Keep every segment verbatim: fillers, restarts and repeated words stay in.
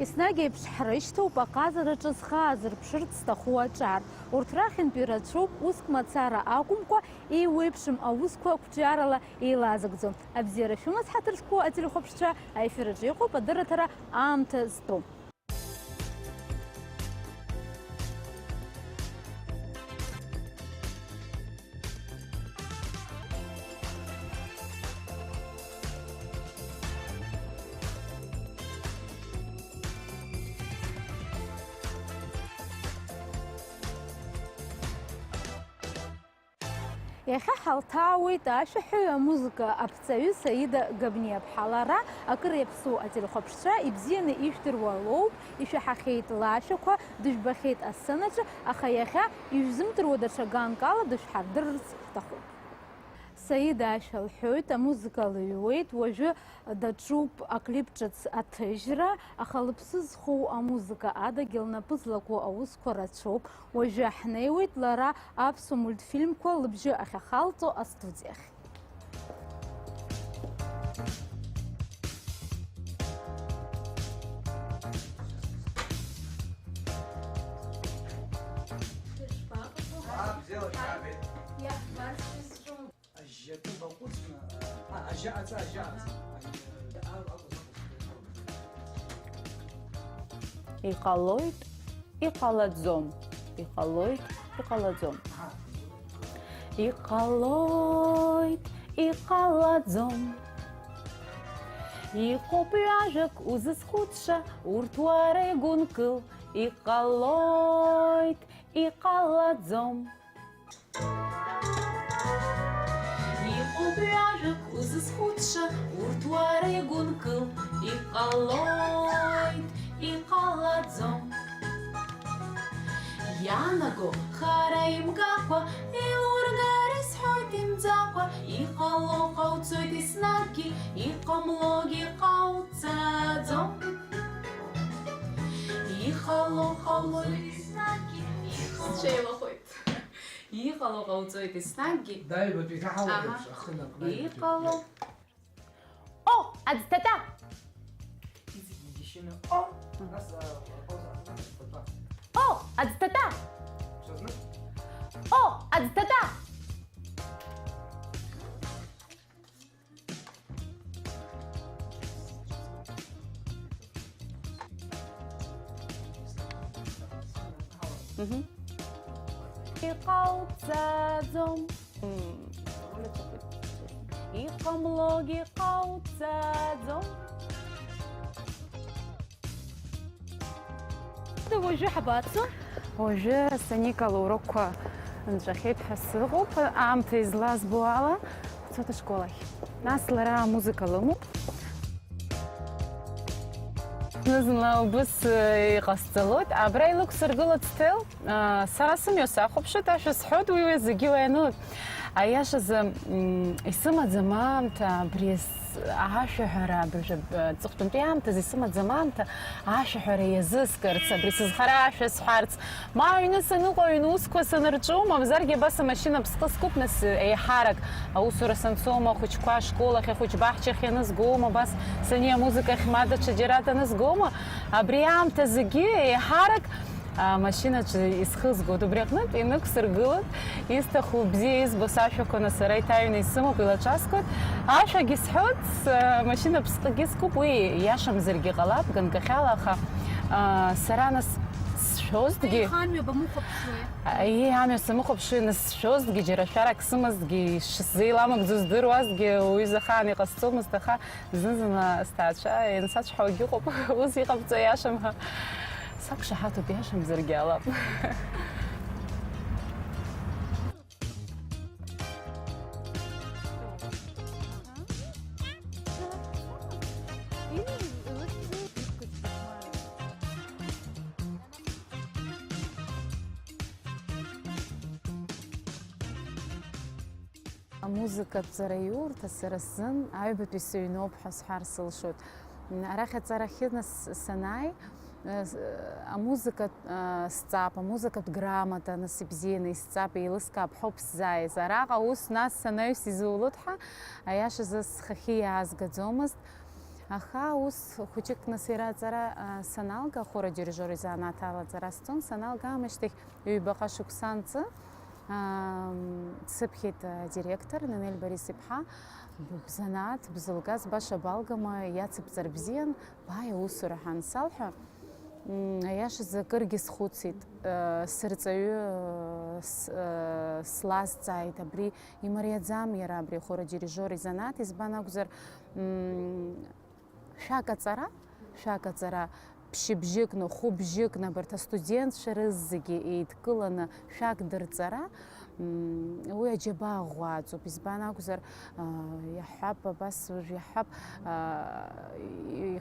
Еснагь еиԥш ҳрышьҭоуп аҟазараҿы зхы аазырԥшырц зҭаху аҿар. Урҭ рахьынтәи рацәоуп, уск мацара акәымкәа, еиуеиԥшым аусқәа қәҿиарала еилазыгӡо. Абзиара шәымаз, ҳаҭыр зқәу ателехәаԥшцәа, аефир аҿы иҟоуп адырраҭара «Аамҭа зтәу». Иахьа ҳалҭаауеит ашәаҳәаҩ, амузыка аԥҵаҩы Саида Габниаԥҳа. Лара акыр иаԥсоу ателехәаԥшцәа ибзианы ижәдыруа лоуп, ишәаҳахьеит лашәақәа, дыжәбахьеит асценаҿы, аха иахьа ижәзымдыруа даҽа ганкала дышәҳардырырц ҳҭахуп. Саида ашәа лҳәоит, амузыка лыҩуеит, уажәы даҿуп аклип ҿыц аҭыжьра, аха лыԥсы зхоу амузыка адагьы лнапы злаку аусқәа рацәоуп. Уажәы ҳнеиуеит лара аԥсуа мультфильмқәа лыбжьы ахьахалҵо астудиахь. Ажьа ҭыԥ аҟәыҵны, а, ажьа аҵа, ажьа аҵа. Аҳа. Ажьа, а, акәыз, акәыз. Иҟалоит, иҟалаӡом, иҟалоит, иҟалаӡом. Аҳа. Иҟалоит, иҟалаӡом. Иҟоуп ҩажәак узызхәыцша, урҭ уара игәынкыл. Иҟалоит, иҟалаӡом. Иҟоуп ҩажәак узызхәыцша, урҭ уара игәынкыл, иҟалоит, иҟалаӡом. Иаанаго хара имгакәа, еилургар исҳәоит имӡакәа, иҟало ҟауҵоит еснагьгьы, иҟамлогьы ҟауҵаӡом. Иҟало ҟалоит еснагьгьы, иҟамло сеилахоит. Иҟало ҟауҵоит еснагьгьы. Даҩбатәи иҭаҳауа Аҳа. Еиԥш, ахы накны Иҟало. О, аӡҭата! Иҵегьы џьашьаны. О! Нас, а, апауза, а, аӡҭата. О, аӡҭата! Ҽазнык? О, аӡҭата! Мгм. Иҟауҵаӡом. М. Иҟамлогьы ҟауҵаӡом. Уажәы ҳабацо? Уажәы Саника лоурокқәа нҵәахьеит ҳәа сыҟоуп, аамҭа излазбо ала, ҳцоит ашкол ахь. Нас лара амузыка лымоуп. Зны-зынла убыс, э, иҟасҵалоит. Абра илықәсыргылоит Стел. А, сара сымҩа сахәаԥшуеит, ашәа сҳәоит, уи, уи зегьы уа ианылоит. Аиашазы, м, исымаӡам аамҭа абри с-, ашәаҳәара, абыржәы, а, аҵыхәтәантәи аамҭазы исымаӡам аамҭа ашәаҳәара иазыскырц, абри сызхара ашәа сҳәарц, ма аҩны саныҟоу, аҩны усқәа санырҿу, мамзаргьы абас амашьына ԥсҟы скуп, нас еиҳарак аусура санцома, ахәыҷқәа ашкол ахь, ахәыҷ баҳчахь ианызгома, абас сани амузыкахь ма даҽаџьара данызгома, абри аамҭазыгьы еиҳарак амашьынаҿы исхызгоит. Убри аҟнытә инықәсыргылоит, исҭаху бзиа избо сашәақәа, нас сара иҭаҩны исымоуп, илаҽаскуеит. Ашәагьы сҳәоит, с-, амашьына ԥсҟыгьы скуп, уи иашамзаргьы ҟалап, ганкахьала, аха, а, сара нас сшәозҭгьы Аиха амҩа бамыхәаԥшуеи? Аиеи, амҩа самыхәаԥшуеи, нас сшәозҭгьы, џьара шәарак сымазҭгьы, ишсзеиламыгӡо здыруазҭгьы, уаҩы изы ахаан иҟасҵомызт, аха зны-зынла сҭаацәа иансацәҳауагьы ыҟоуп, ус иҟабҵо иашам ҳәа. Сақәшаҳаҭуп, иашамзаргьы ҟалап. Амузыкатә ҵараиурҭа сара сзын аҩбатәи сыҩноуп ҳәа сҳәар сылшоит. Арахь аҵарахьы нас санааи, э, с-, э, амузыкатә, э, сҵап, амузыкатә грамота нас ибзианы исҵап, еилыскаап ҳәоуп сзааиз. Араҟа ус нас санаҩс изулоит ҳәа, аиашазы схахьы иаазгаӡомызт. Аха ус хәыҷык нас иара аҵара саналга, ахора дирижиор изанааҭ ала аҵара сҵон, саналга аамышьҭахь ҩбаҟа шықәса анҵы сыԥхьеит адиректор Нанель Борис-иԥҳа, бзанааҭ бзылгаз баша балгама, иацыбҵар бзиан, бааи аусура ҳәа ансалҳәа, аиашазы акыргьы схәыцит, сырҵаҩы слазҵааит, абри имариаӡам иара абри ахора дирижиор изанааҭ, избан акәзар, Шәак аҵара, шәак аҵара, ԥшьыбжьыкны, хәыбжьыкны абарҭ астудентцәа рызегьы еидкыланы шәак дырҵара, уи аџьабаа ӷәӷәа аҵоуп. Избан акәзар, иаҳҳәап, абас уажә иаҳҳәап,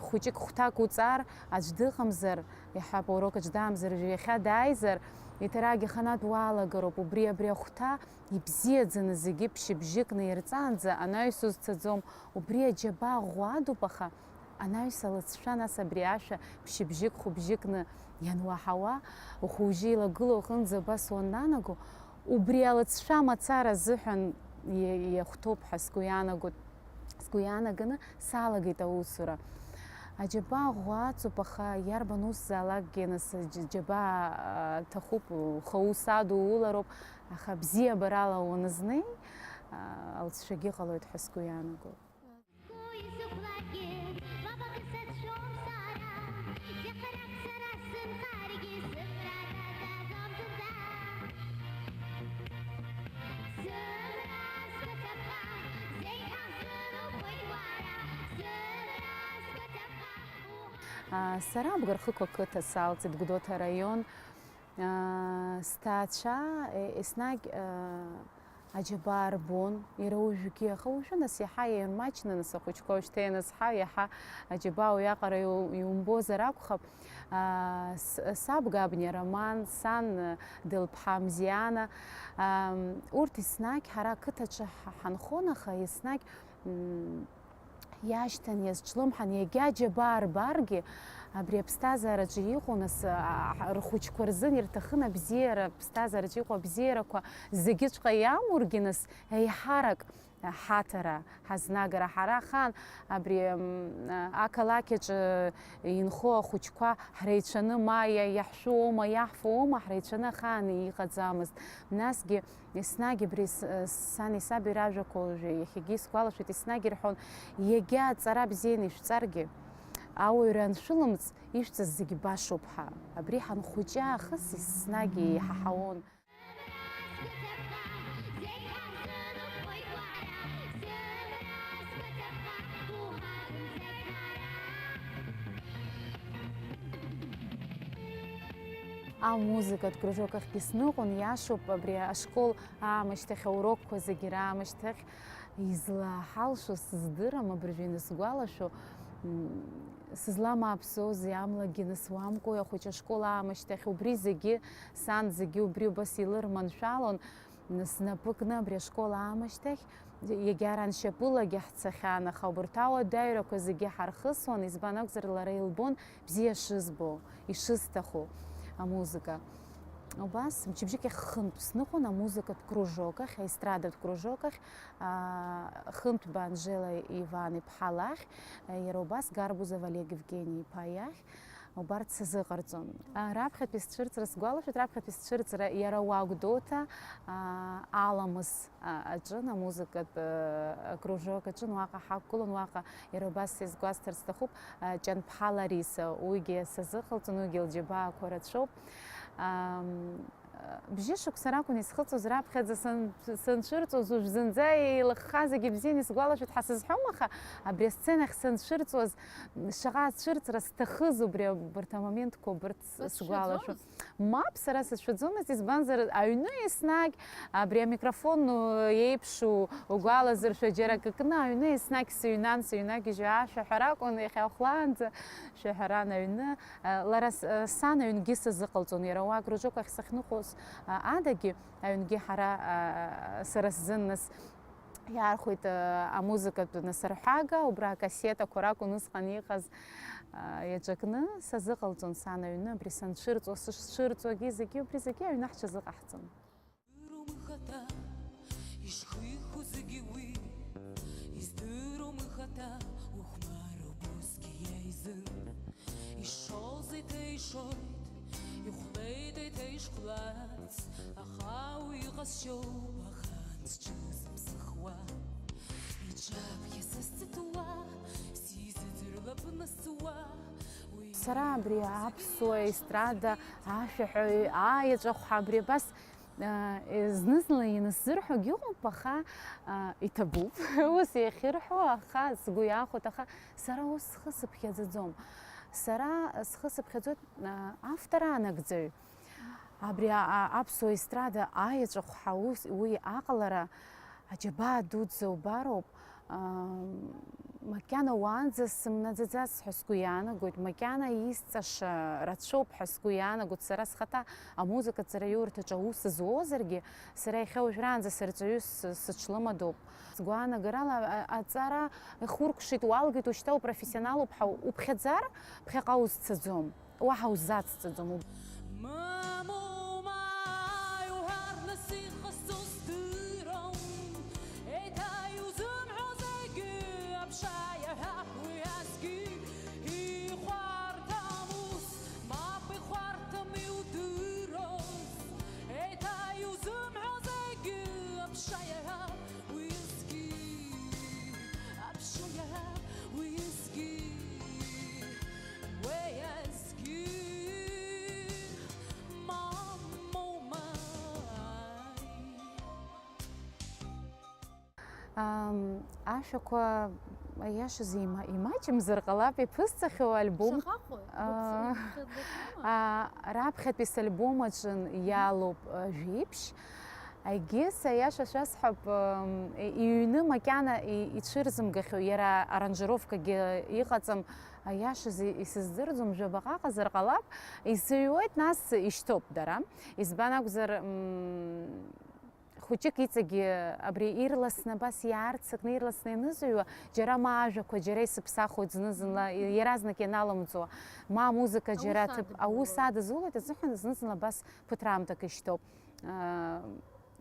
хәыҷык хәҭак уҵар, аӡә дыҟамзар, иаҳҳәап, аурок аҿы даамзар, уажә иахьа дааизар, иҭарагь аханатә уалагароуп, убри абри ахәҭа ибзиаӡаны зегьы ԥшьыбжьыкны ирҵаанӡа анаҩс узцаӡом, убри аџьабаа ӷәӷәа адуп, аха анаҩс алыҵшәа, нас абри ашәа ԥшьыбжьык-хәыбжьыкны иануаҳауа, ухәыужьы илагылоу аҟынӡа абас уаннанаго, убри алыҵшәа мацара азыҳәан иа-, иахәҭоуп ҳәа сгәы иаанагоит, сгәы иаанаганы салагеит аусура. Аџьабаа ӷәӷәа аҵоуп, аха иарбан усзаалакгьы нас џь-, џьабаа, а, ҭахуп, ухы аус адуулароуп, аха бзиабарала уанызнеи, а, алҵшәагьы ҟалоит ҳәа сгәы иаанагоит. Сгәы исықәларгьы, мап акы сацәшәом сара, зехьарак сара сынхаргьы, сымра дагазом зынӡа. Сымра сгәаҭаԥха, зегь ҳахьынухоит уара, сымра сгәаҭаԥха, уҳа- А, сара Абгархықә ақыҭа салҵит, Гәдоуҭа араион. Аа, сҭаацәа, е-, еснагь, аа, аџьабаа рбон, иара уажәгьы, аха уажәы, нас, иаҳа еимаҷны, нас, ахәыҷқәа уажәшьҭа ианызҳа, иаҳа аџьабаа уиаҟара иу-, иумбозар акәхап. Аа, с-, саб Габниа Роман, сан, э, Делԥҳа Мзиана, аам, урҭ еснагь ҳара ақыҭаҿы ҳа-, ҳанхон, аха еснагь, м, Иашьҭан, иазҿлымҳан, иагьа аџьабаа рбаргьы, абри аԥсҭазаараҿы иҟоу, нас, а, а, рхәыҷқәа рзын ирҭахын абзиара, аԥсҭазаараҿы иҟоу абзиарақәа зегьыҵәҟьа иамургьы, нас, еиҳарак ҳаҭара, ҳазнагара, ҳара ахаан абри, м, а, ақалақь аҿы инхо ахәыҷқәа ҳреицәаны ма иа-, иаҳшәуоума, иаҳфуоума, ҳреицәаны ахаан иҟаӡамызт. Насгьы, Еснагь абри с-, сани саби ражәақәа уажәы иахьагьы исгәалашәоит, еснагь ирҳәон, иагьа аҵара бзианы ишәҵаргьы, ауаҩра аншәылымҵ, ишәҵаз зегьы башоуп ҳәа. Абри ҳанхәыҷы аахыс еснагь еиҳаҳауан. Амузыкатә кружок ахьгьы сныҟәон, иашоуп, абри ашкол аамышьҭахь аурокқәа зегьы раамышьҭахь излаҳалшо сыздырам, абыржәы инасгәалашәо, м, сызламааԥсозеи, амлагьы нысуамкәои ахәыҷы ашкол аамышьҭахь, убри зегьы, сан зегьы убри убас илырманшәалон, снапы кны абри ашкол аамышьҭахь, иагьа раншьапылагьы ҳцахьан, аха убарҭ ауадаҩрақәа зегьы ҳархысуан, избан акәзар, лара илбон бзиа шызбо, ишысҭаху амузыка. Убас, мчыбжьык иахь хынтә сныҟәон амузыкатә кружок ахь, аестрадатә кружок ахь, аа, хынтәба Анжела Иван-иԥҳа лахь, иара убас Гарбузов Олег Евгени-иԥа иахь, убарҭ сазыҟарҵон. Аа, раԥхьатәи сцәырҵра сгәалашәоит, раԥхьатәи сцәырҵра иара уа Гәдоуҭа, аа, Аламыс, а, аҿын, амузыкатә, а, кружок аҿын, уаҟа ҳақәгылон, уаҟа иара убас исгәасҭар сҭахуп, а, Ҷанԥҳа Лариса, уигьы сазыҟалҵон, уигьы лџьабаақәа рацәоуп. Ам, а, бжьышықәса ракәын исхыҵуаз раԥхьаӡа сан-, санцәырҵуаз, уажә зынӡа еилыхха зегьы бзианы исгәалашәоит ҳәа сызҳәом, аха абри асценахь санцәырҵуаз, шаҟа ацәырҵра сҭахыз убри абарҭ амоментқәа убырҭ с-, сгәалашәон. Мап, сара сацәшәаӡомызт, избанзар, аҩны еснагь абри амикрофон, э, еиԥшу угәалазыршәа, џьара акы кны аҩны еснагь сыҩнан, сыҩнагьежьуа ашәа ҳәа ракәын, иахьа хәлаанӡа шәаҳәаран аҩны. Э, лара с-, э, сан аҩнгьы сазыҟалҵон, иара уа акружок ахь сахьныҟәоз, э, адагьы аҩнгьы ҳара, э, сара сзын нас Иаархәеит, э, амузыкатә насырҳәага, убра акассетақәа ракәын усҟан иҟаз, э, иаҿакны сазыҟалҵон сан аҩны, абри санцәырҵуа, сышцәырҵуагьы зегьы, убри зегьы аҩны ҳҽазыҟаҳҵон. Издыруам ихаҭа, ишхиху зегьы уи, издыруам ихаҭа, ухәмаруп ус Ишоз еиҭа ишоит, ихәлеит еиҭа ишхәлац, аха уи иҟазшьоуп, ахаан сҽызымсыхуа, иҿаԥхьа сызҵыҭуа, сизыӡырҩлап насуа, уи Сара абри аԥсуа естрада ашәаҳәаҩ аеҵәахә ҳәа абри абас, а, зны-зынла инасзырҳәогь ыҟоуп, аха, а, иҭабуп ус иахьырҳәо, аха сгәы иахәоит, аха сара ус схы сыԥхьаӡаӡом. Сара схы сыԥхьаӡоит, а, автор анагӡаҩ. Абри а-, а-, аԥсуа естрада аеҵәахә ҳәа ус, уи аҟалара аџьабаа дуӡӡа убароуп. Аа, макьана уаанӡа сымнаӡаӡац ҳәа сгәы иаанагоит, макьана исҵаша рацәоуп ҳәа сгәы иаанагоит. Сара схаҭа амузыкатә ҵараиурҭаҿы аус зуозаргьы, сара иахьа уажәраанӡа сырҵаҩыс сыҽлымадоуп. Сгәаанагарала, а-, аҵара ихуркәшеит, уалгеит, ушьҭа упрофессионалуп ҳәа уԥхьаӡар, ԥхьаҟа узцаӡом. Уаҳа узацҵаӡом. Мамоу, маи уҳәар, нас иҟасҵо здырам, еиҭа иузымҳәо зегьы аԥша иаҳәап уи азгьы. Ихәарҭам ус, мап ихәарҭам иудыруаз, еиҭа иузымҳәо зегьы аԥша иаҳәап уи азгьы, аԥша иаҳәап уи азгьы. Уи азгьы мамоу маи. Ам, ашәақәа, аиашазы, има-, имаҷымзар ҟалап, иԥысҵахьоу альбом. Шаҟа ҟои? Аа, Гәыбзиа, аа, раԥхьатәи сальбом аҿы иалоуп, а, жәиԥшь. Егьыс, аиаша шәасҳәап, м, и-, иҩны макьана и-, ицәырзымгахьоу, иара аранжировкагьы иҟаҵам, аиашазы исыздырӡом, жәабаҟа ыҟазар ҟалап, изыҩуеит, нас ишьҭоуп дара. Избан акәзар, м, хәыҷык иҵегьы абри ирласны абас иаарццакны, ирласны ианызыҩуа, џьара ма ажәақәа, џьара исыԥсахуеит зны-зынла, иаразнак ианалымҵуа, ма амузыка џьара Аус аҭыԥ, аус адыбулоит. Адызулоит азыҳәан зны-зынла абас ԥыҭраамҭак ишьҭоуп. Аа,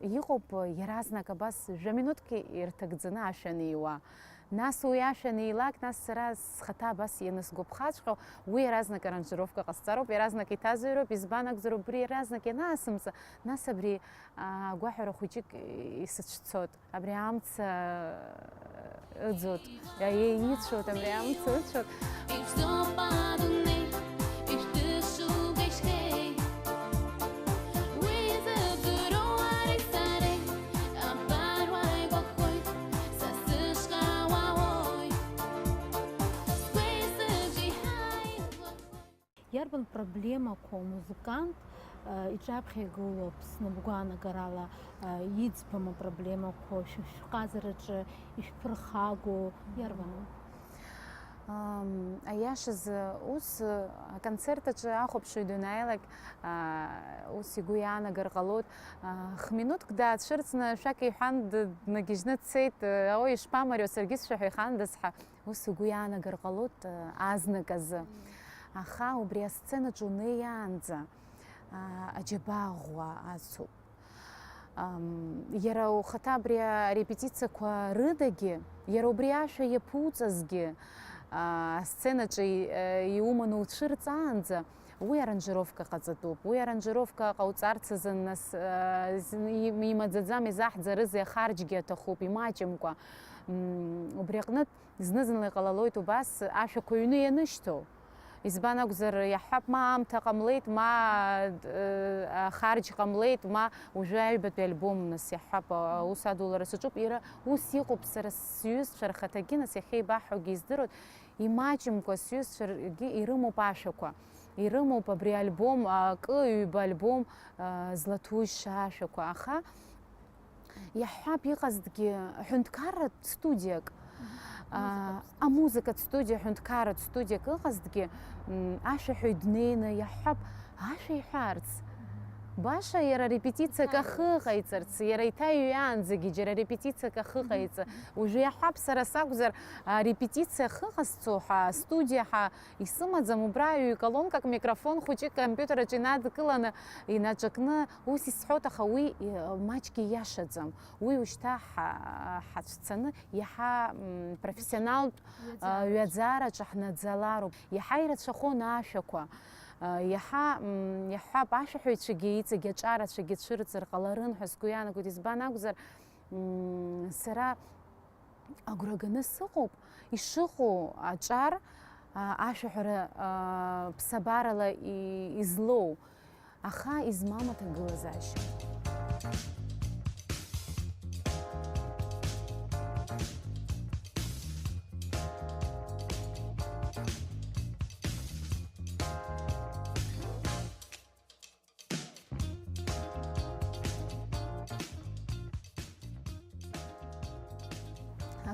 иҟоуп иаразнак абас жәа-минуҭк ирҭагӡаны ашәа анеиуа. Нас уи ашәа анеилак, нас сара схаҭа абас ианысгәаԥхаҵәҟьо, уи иаразнак аранжировка ҟасҵароуп, иаразнак иҭазыҩроуп, избан акәзар, убри иаразнак ианаасымҵа, нас абри, аа, агәаҳәара хәыҷык исыцәцоит. Абри амца ыӡуеит, еицәоуп, абри амца ыцәоуп. Ишәзоуп адунеи, ишәдышугеишьҭеи. Уи зыбзоуроу уареи сареи, абар уааигәахоит, са сышҟа уаауеит. Сгәеи сыбжеи ҳаигәахоит. Иарбан проблемақәоу амузыкант, э, иҿаԥхьа игылоу Аԥсны бгәаанагарала, э, иӡбам апроблемақәа, шәа шәҟазараҿы ишәԥырхагоу, иарбану? Ам, аиашазы, ус, э, аконцерт аҿы ахәаԥшыҩ данааилак, а, ус игәы иаанагар ҟалоит, а, хминуҭк даацәырҵны, шәак иҳәан, д-, днагьежьны дцеит, э, ой, ишԥамариоу, саргьы сшәаҳәа ихандаз ҳәа. Ус угәы иаанагар ҟалоит, э, азнык азы. Аха убри асценаҿ унеиаанӡа, а, аџьабаа ӷәӷәа ацуп. Ам, иара ухаҭа абри арепетициақәа рыдагьы, иара убри ашәа иаԥуҵазгьы, а, асценаҿы и-, э, иуманы уцәырҵаанӡа, уи аранжировка ҟаҵатәуп. Уи аранжировка ҟауҵарц азы, нас, э, зны им-, имаӡаӡам, изаҳӡарызеи, ахарџьгьы аҭахуп, имаҷымкәа. М, убри аҟнытә, зны-зынла иҟалалоит убас, ашәақәа ҩны ианышьҭоу. Избан акәзар, иаҳҳәап, ма аамҭа ҟамлеит, ма, э, ахарџь ҟамлеит, ма уажәы аҩбатәи альбом, нас, иаҳҳәап, а-, аус адулара саҿуп. Иара ус иҟоуп, сара сҩызцәа рхаҭагьы, нас, иахьа ибаҳҳәогьы издыруеит, имаҷымкәа сҩызцәа ргьы ирымоуп ашәақәа. Ирымоуп абри альбом, акы, ҩба альбом, а, злаҭужьша ашәақәа, аха иаҳҳәап, иҟазҭгьы ҳәынҭқарратә студиак, а, Амузыкатә студиа. Амузыкатә студиа, ҳәынҭқарратә студиак ыҟазҭгьы, м, ашәаҳәаҩ днеины иаҳҳәап, ашәа иҳәарц. Баша иара репетициак ахы ҟаиҵарц, иара иҭаҩҩаанӡагьы џьара репетициак ахы ҟаиҵа. Уажәы иаҳҳәап, сара сакәзар, а, репетициа ахы ҟазҵо ҳәа, астудиа ҳәа исымаӡам, убра ҩ-колонкак, микрофон хәыҷык компиутер аҿы инадкыланы, инаҿакны, ус исҳәоит, аха уи, и, маҷк ииашаӡам. Уи ушьҭа ҳа-, ҳацәцаны, иаҳа, м, профессионалтә, а, ҩаӡараҿы ҳнаӡалароуп. Иаҳа ирацәахон ашәақәа. Иаҳа, мм, иаҳҳәап, ашәаҳәаҩцәагьы иҵегь аҿарацәагьы цәырҵыр ҟаларын ҳәа сгәы иаанагоит. Избан акәзар, мм, сара агәра ганы сыҟоуп, ишыҟоу аҿар, а, ашәаҳәара, а, ԥсабарала и-, излоу, аха измам аҭагылазаашьа.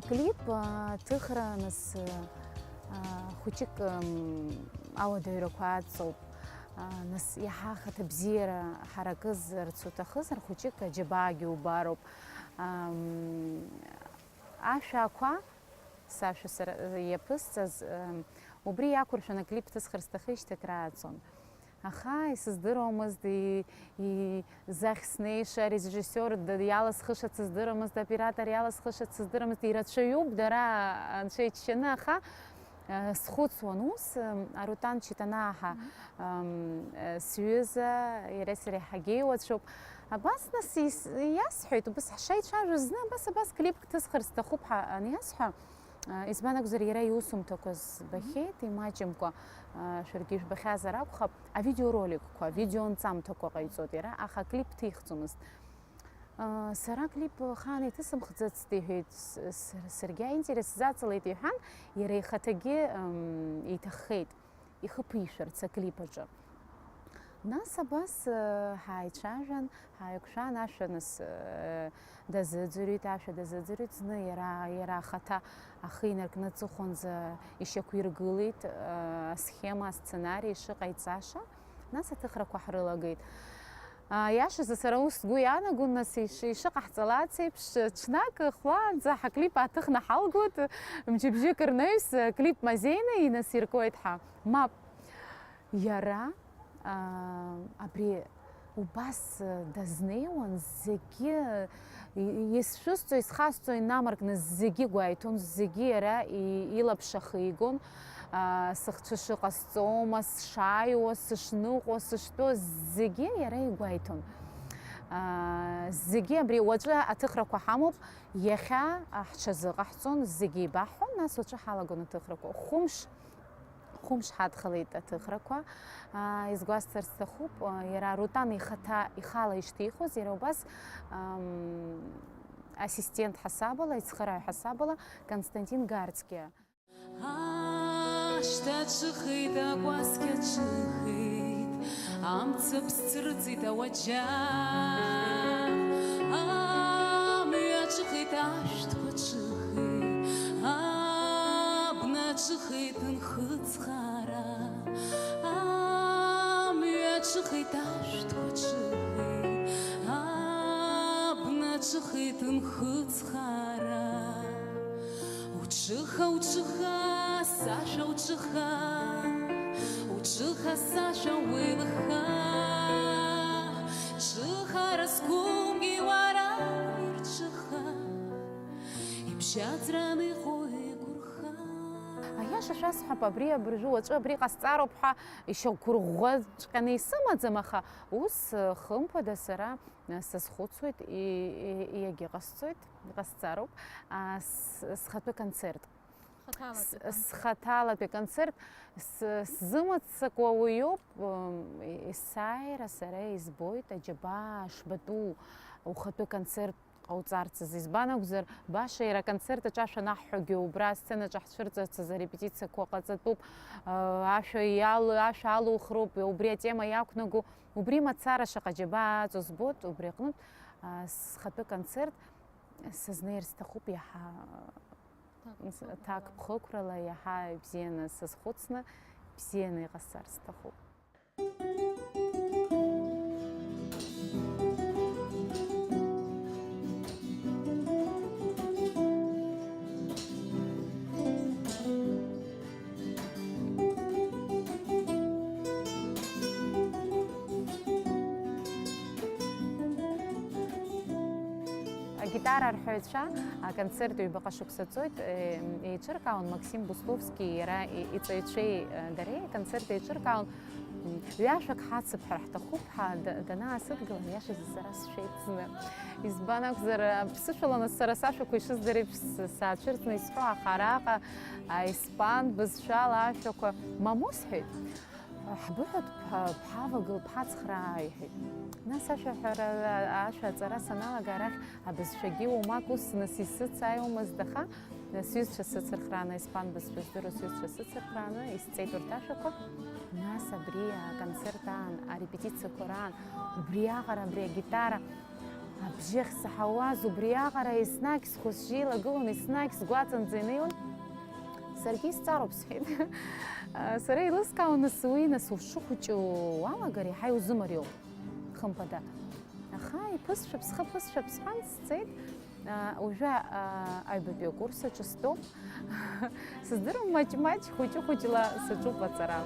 Аклип, а, ҭыхра нас, а, хәыҷык, м, ауадаҩрақәа аҵоуп. А, нас иаҳа ахаҭабзиара ҳаракызарц уҭахызар, хәыҷык аџьабаагьы убароуп. Ам, ашәақәа, сашәа сара иаԥысҵаз, ам, убри иақәыршәаны аклип ҭысхыр сҭахижьҭеи акрааҵуан. Аха исыздыруамызт, и-, и-, захь снеиша, арежиссиор д-, иаласхышац сыздыруамызт, аоператор иаласхышац сыздыруамызт, ирацәаҩуп дара анцәа иџьшьаны, аха, э, схәыцуан ус, м, Арутан Читанааҳа, м, э, сҩыза, иареи сареи ҳагьеиуацәоуп. Абас нас ис-, иасҳәеит, убас ҳшеицәажәоз зны абас, абас клипк ҭысхыр сҭахуп ҳәа аниасҳәа, Избан акәзар, иара иусумҭақәа збахьеит, имаҷымкәа, шәаргьы ижәбахьазар акәхап, авидеороликқәа, авидеонҵамҭақәа ҟаиҵоит иара, аха аклип ҭихӡомызт. Сара аклип ахаан иҭысымхӡацт, иҳәеит, с-, с-, саргьы аинтерес сзаҵалеит, иҳәан, иара ихаҭагьы, м, иҭаххеит. Ихы ԥишәарц аклип аҿы. Нас абас, э, ҳааицәажәан, ҳааиқәшәан, ашәа нас, э, дазыӡырҩит, ашәа дазыӡырҩит, зны иара, иара ахаҭа ахы инаркны аҵыхәанӡа ишьақәиргылеит, э, асхема, асценари ишыҟаиҵаша, нас аҭыхрақәа ҳрылагеит. Аиашазы, сара ус сгәы иаанагон, нас иш-, ишыҟаҳҵалац еиԥш, ҽнак хәлаанӡа ҳаклип ааҭыхны ҳалгоит, мчыбжьык рнаҩс, клип мазеины инасиркуеит ҳәа. Мап, иара, аа, абри убас дазнеиуан, зегьы, и-, исшәысҵо, исхасҵо инамаркны зегьы гәаиҭон, зегьы иара и-, илаԥш ахигон. Аа, сыхцәы шыҟасҵома, сшааиуа, сышныҟәо, сыштәо, зегьы иара игәаиҭон. Аа, зегьы абри уаҵәы аҭыхрақәа ҳамоуп, иахьа, а, ҳҽазыҟаҳҵон, зегьы еибаҳҳәон, нас уаҵәы ҳалагон аҭыхрақәа. Хәымш, хәымш ҳадхалеит аҭыхрақәа. Аа, изгәасҭар сҭахуп, а, иара Рутан ихаҭа, ихала ишҭихуаз, иара убас, ам, ассистент ҳасабала, ицхырааҩ ҳасабала Константин Гарцкиа. Ашҭа ҿыхеит, акәасқьа ҿыхеит, амцаԥс цәырҵит ауаџьаҟ. Амҩа ҿыхеит, ашәҭқәа ҿыхеит, абна ҿыхеит, нхыҵхара. Амҩа ҿыхеит, ашәҭқәа ҿыхеит, абна ҿыхеит, нхыҵхара. Уҽыха, уҽыха, сашәа, уҽыха, уҽыха, сашәа, уеилыхха. Ҽыхара зқәымгьы уара ирҽыха, ибжьаӡраны иҟоу игәырха. Аиаша шәасҳәап, абри абыржәы уаҵәы абри ҟасҵароуп ҳәа ишьақәырӷәӷәаҵәҟьаны исымаӡам, аха ус, хымԥада, сара сазхәыцуеит, и-, и-, иагьыҟасҵоит, иҟасҵароуп, а, с-, схатәы концерт. Хаҭалатәи С-, концерт. Схаҭалатәи концерт с-, сзымыццакуа уиоуп, м, есааира сара избоит аџьабаа шбатәу ухатәы концерт ҟауҵарц азы. Избан акәзар, баша иара аконцерт аҿы ашәа анаҳҳәогьы, убра асценаҿы ҳцәырҵырц азы арепетициақәа ҟаҵатәуп, а, ашәа иал-, ашәа алухроуп, убри атема иақәнаго, убри мацара шаҟа џьабаа аҵоу збоит, убри аҟнытә, а, схатәы концерт сызнеир сҭахуп иаҳа. Ҭакԥхықәрала. Ҭакԥхықәрала иаҳа ибзианы сазхәыцны, бзианы иҟасҵар сҭахуп. Гитара арҳәаҩцәа аконцерт ҩбаҟа шықәса ҵоит, э, еиҿыркаауан Максим Бусловски иара и-, иҵаҩцәеи, э, дареи аконцерт еиҿыркаауан. М, ҩажәак ҳацып ҳәа ҳҭахуп ҳәа д-, данаасыдгыла, иашазы сара сшәеит зны. Избан акәзар, ԥсышәала нас сара сашәақәа ишыздыр еиԥш с-, саацәырҵны исҳәо, аха араҟа аиспан бызшәала ашәақәа мамоу сҳәеит. Ҳбыҳәоит, ԥ-, ԥҳавагыл, ԥҳацхраа, иҳәеит. Нас ашәаҳәара, ашәа аҵара саналага, арахь абызшәагьы уамак ус нас исыцааиуамызт, аха сҩызцәа сыцырхрааны, испан бызшәа здыруа сҩызцәа сыцырхрааны исҵеит урҭ ашәақәа. Нас абри аконцерт аан, арепетициақәа раан, убриаҟара абри агитара абжьы ахьсаҳауаз, убриаҟара еснагь схәы-сжьы еилагылон, еснагь сгәаҵанӡа инеиуан. Саргьы исҵароуп, сҳәеит. Сара еилыскаауан, нас уи, нас ушыхәыҷу уалагар, иаҳа иузымариоуп, хымԥада. Аха иԥысшәап, схы ԥысшәап сҳәан, сцеит. Уажәы аҩбатәи акурс аҿы стәоуп. Сыздыруам, маҷ-маҷ, хәыҷы-хәыҷла саҿуп аҵара.